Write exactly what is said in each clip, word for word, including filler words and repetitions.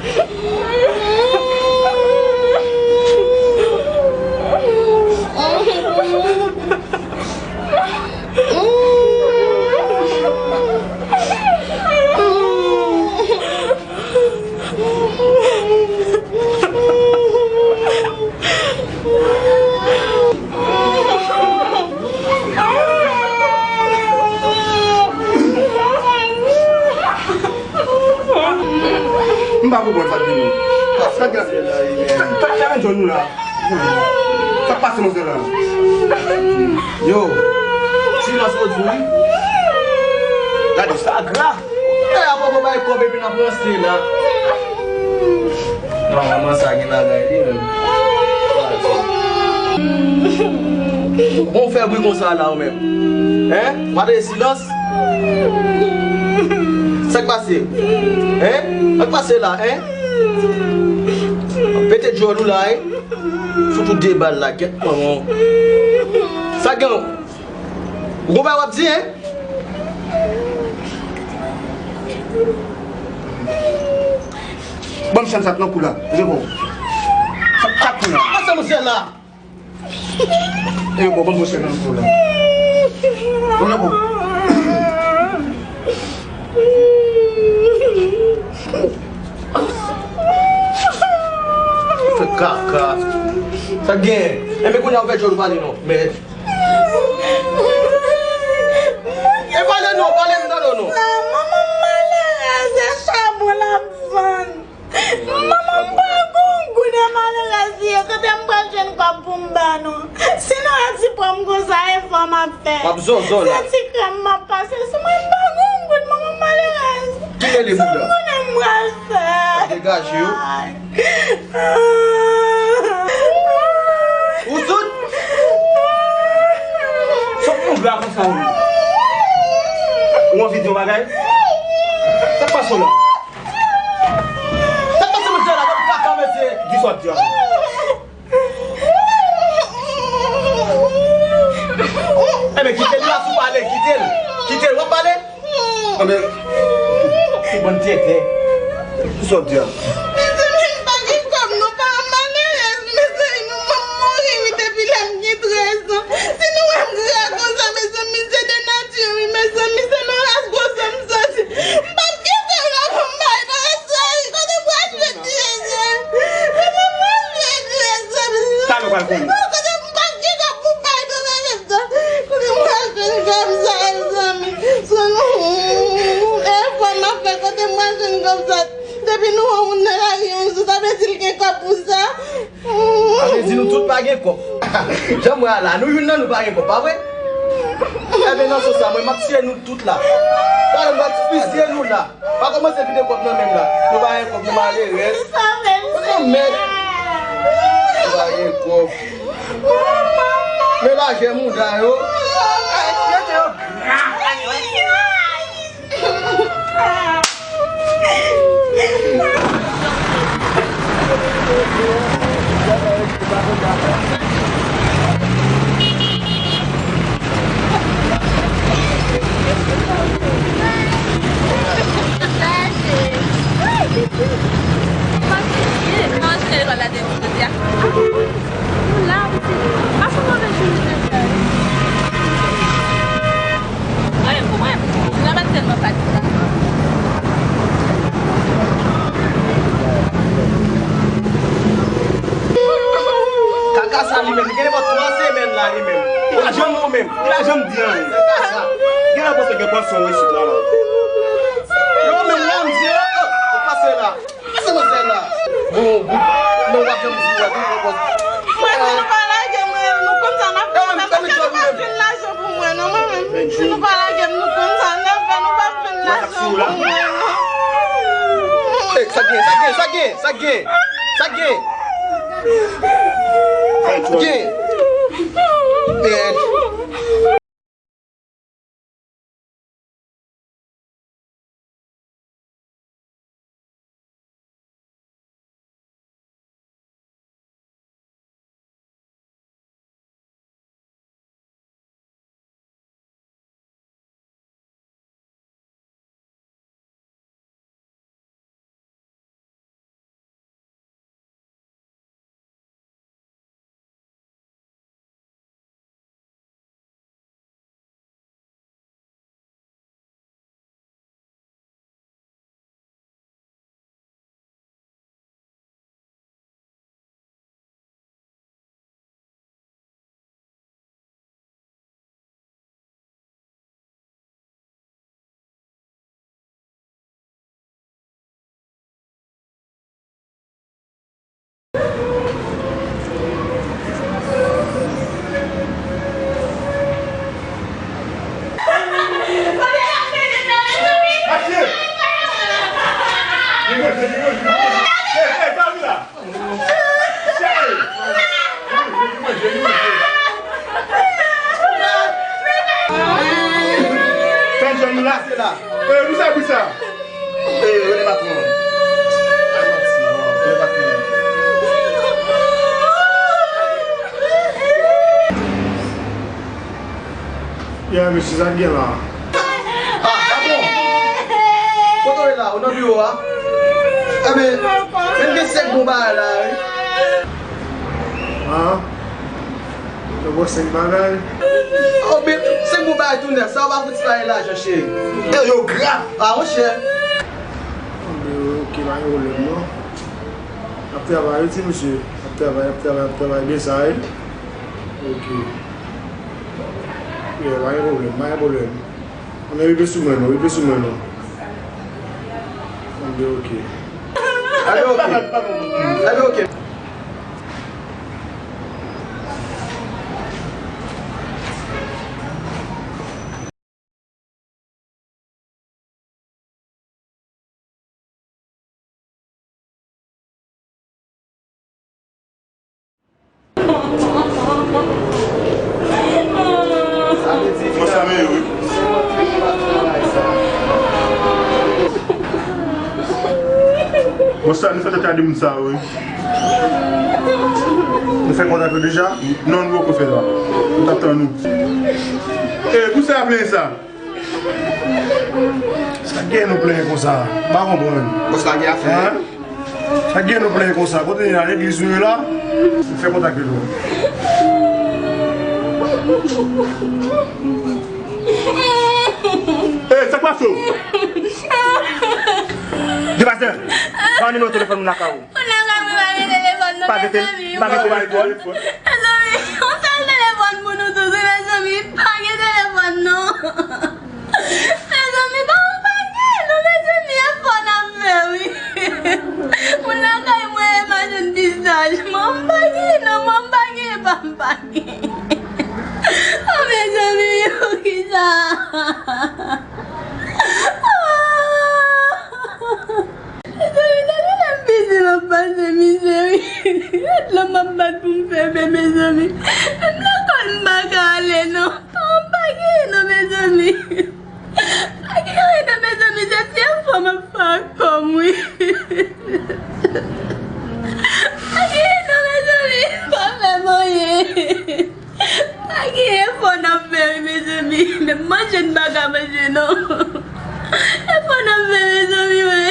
M pa konprann sa k gen nou. Sa k gen? Sa, sa, sa k gen nou la? Sa k pase, monchè la? Yo, silans yo di wi. Gade sa gra. E a poko bay kòb epi n ap ranse la. Nòmalman sa gen bagay li menm. Bon, fè bri konsa la ou menm. Hein? Ou pa tande silans? Sa k pase? Hein? Sa k pase la, hein? Pete djòl ou la, hein? Sou tou de bal la, kèt manman. Sa gen ou? Ou konprann w ap di, hein? Ban m chan sa t nan kou la. Repo. Sa, sa kou la. Pase monchè la. Repo, ban m monchè nan kou la. Bon, repo. Fè kaka. Sa gen? Enben kounye a ou fè djòl ou pale non. Men e pale non, pale m tande w non. Manman m malerèz, e chabon l ap vann. Manman m pa gon goud, e malerèz li ye. Kote m pral jwenn kòb pou m ba nou? Si nou wè ti pòm konsa, e fò m ap fè. W ap zòzò la. Se ti krèm m ap pase sou mwen, m pa gon goud, manman m malerèz. Kite li bouda. Sa m konnen m pral fè? Degaje yo. Ou soud? Sòt yon gra konsa ou. Ou anvi di yon bagay? Sa k pase w la? Sa k pase w la, bann kaka mesye? Di sa w ap di a. Enben kite l la, si w pale, kite l. Kite l, w ap pale? Anben, ou bann tenten. Ki sa w di a? Mezanmi, m pa gen kòb non, paran m malerèz, mezanmi, manman m mouri wi depi lè m gen trèz an. Si nou wè m gra konsa, mezanmi, se de nati wi, mezanmi, se nan ras gwo san m soti. M p ap gen kòb la pou m bay nan rès la wi, kote m pral jwenn ti mezanmi? Kote m pral jwenn ti mezanmi? Sa nou pral konnen. Kote m p ap gen kòb pou m bay nan rès la? Kote m pral jwenn kòb sa, mezanmi? Sou nou, e fò m ap fè, kote m pral jwenn kòb sa? Depi nou wè moun nan lari yon jou, sa vle di l gen kòb pou sa? Sa vle di nou tout pa gen kòb. Jan m wè a la, nou youn nan nou pa gen kòb, pa vre? Enben nan sans sa, mwen m ap tiye nou tout la. Talè m pral fizye nou la. Pa kòmanse vide kòb nan men m la. Nou pa gen kòb, nou malerèz. Kote mèd? Nou pa gen kòb. Men lajè mouda yo. Mete yo gra. Kaka sa li menm, li gen nenpòt twa semèn la li menm. Ou pa janm ou menm, li pa janm di anyen. Kaka sa. Gen lè panse gen pwason isit la la. Yo menm la m di yo, oh, ou pase la. Pase manzè la. Bon, bon. Non, w ap janm di w ap yon pòz. Mwen di nou pa lage mwen, nou konn sa n ap fè, paske nou p ap jwenn lajan pou mwen non, mwen menm. Si nou pa lage m, nou konn sa n ap fè, nou p ap jwenn lajan pou mwen non. Ey, sa gen, sa gen, sa gen, sa gen, sa gen. Gen. Mèd. Mesye, sa k gen la? Ah, ah bon? Kote w ye la? Ou nan biwo a? Enben, men gen senk bon bagay la, wi. Ah? Yo ba w senk bagay? Oh, men senk bon bagay tou nèf. Sa yo pa fout sa e lajan, cheri. E yo gra. Ah, monchè. Enben, ok, pa gen pwoblèm, non. Ap travay, wi, ti mesye. Ap travay, ap travay, ap travay byen sa, wi. Ok. Yeah, pa gen pwoblèm, pa gen pwoblèm. Ann rive sou mwen, non, rive sou mwen, non. Ann de, ok. Ann de, ok. Ann de, ok. Bon, sa nou fè tèt a di moun sa, wi. Nou fè kontak yo deja? Non, nou poko fè sa. Nou t ap tann ou. E, pou sa y ap plenyen sa? Sa gen nou plenyen konsa? M pa konprann. Bòs la gen afè. Hein? Sa gen nou plenyen konsa? Kote nou ye la? Legliz nou ye la? Nou fè kontak yo tou. Ey, sa k pase w? Depase! Ba nimewo telefòn m lakay ou. Ou nan kay mwen, pa gen telefòn non, mezanmi. Pa gen telefòn. Mezanmi, yon sèl telefòn pou nou tout, wi, mezanmi. Pa gen telefòn non. Mezanmi, pa yon pa gen non, mezanmi, efò n ap fè, wi. Moun nan kay mwen, e machann pistach. Mwen pa gen non, mwen pa gen, pa m pa gen. Oh, mezanmi, poukisa? Mezanmi, depi lè m piti, m ap pase mizè, wi. Gad lan m ap bat pou m fè bebe, mezanmi. Menm lekòl, m pa ka ale, non. Kòman m pa genyen, non, mezanmi? Pa genyen, non, mezanmi. Se ti efò m ap fè ak kò m, wi. Pa genyen, non, mezanmi. Pa fè m anyen. Pa gen efò n ap fè, wi, mezanmi. Menm manje, n pa ka manje, non. Efò n ap fè, mezanmi, wi.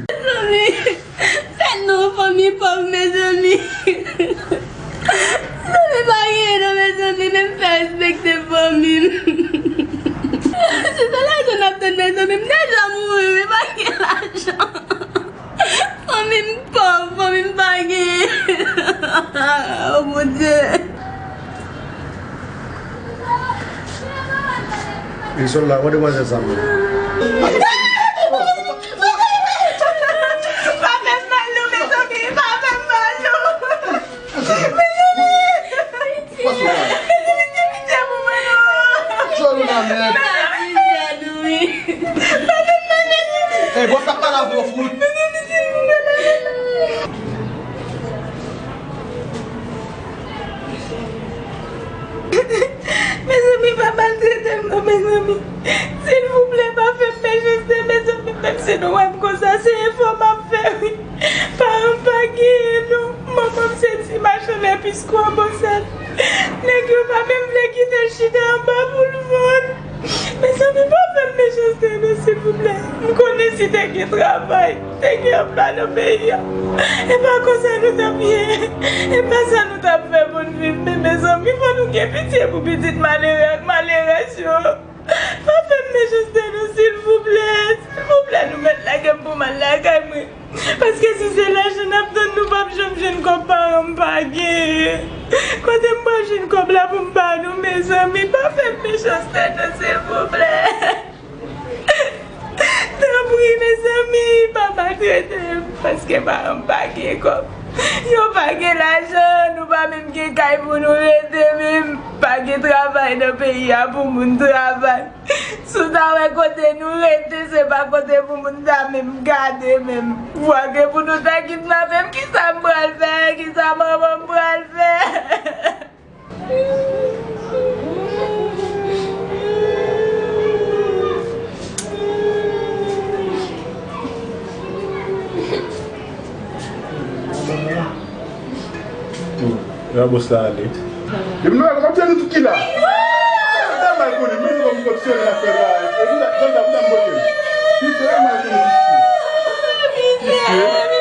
Mezanmi, fè nou fanmi pòv, mezanmi. Mezanmi, pa gen, non, mezanmi, men m fè respekte fanmi m. Si se lajan n ap tann, mezanmi, m deja mouri, wi, pa gen lajan. Fanmi m pòv, fanmi m pa gen. Oh, Bondye. E sòl la, wè demwazèl sa menm. Pa fè m mal non, mezanmi, pa fè m mal non. Mezanmi! Mezanmi, gen pitye pou mwen non. Jòl ou la mèd. Ey, bòs la pale avè w fout. Mezanmi, pa maltrete m non, mezanmi. Silvouplè, pa fè m mechanste, mezanmi. Menm si nou wè m konsa, se efò m ap fè, wi. Paran m pa genyen non. Manman m se ti machann lepis kwa bòsal. Nèg yo pa menm vle kite l chita anba pou l vann. Mezanmi, pa fè m mechanste non, silvouplè. M konnen si te gen travay, te gen anplwa nan peyi a, e pa konsa nou t ap ye. E pa sa nou t ap fè pou n viv. Men, mezanmi, fò nou gen pitye pou pitit malere ak malerèz yo. Pa fè m mechanste non, silvouplè. Silvouplè, nou mèt lage m pou m al lakay mwen. Paske si se lajan n ap tann, nou p ap janm jwenn kòb paran m pa genyen. Kote m pral jwenn kòb la pou m ba nou, mezanmi? Pa fè m mechanste non, silvouplè. Tanpri, mezanmi, pa maltrete m, paske paran m pa gen kòb. Yo pa gen lajan, nou pa menm gen kay pou nou rete menm. Pa gen travay nan peyi a pou moun travay. Si w ta wè kote nou rete, se pa kote pou moun ta menm gade menm. Vwa ke pou nou ta kidnape m, kisa m pral fè? Kisa manman m pral fè? Ya bòs la ale. Depi nou wè, kòman nou tout ki la? Konnen, men se kòm fonksyonè ap fè travay. E pou sa, pou sa, pou sa m vote l. Pifye, mwen konnen pifye. Pifye.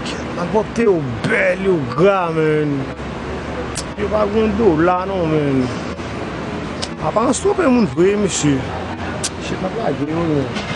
Kèt, m ap pote yo bèl, yo gra, menn. Yo pa gen dola non, menn. Aparans twonpe moun vre, mesye. Shit, m ap lage yo, menn.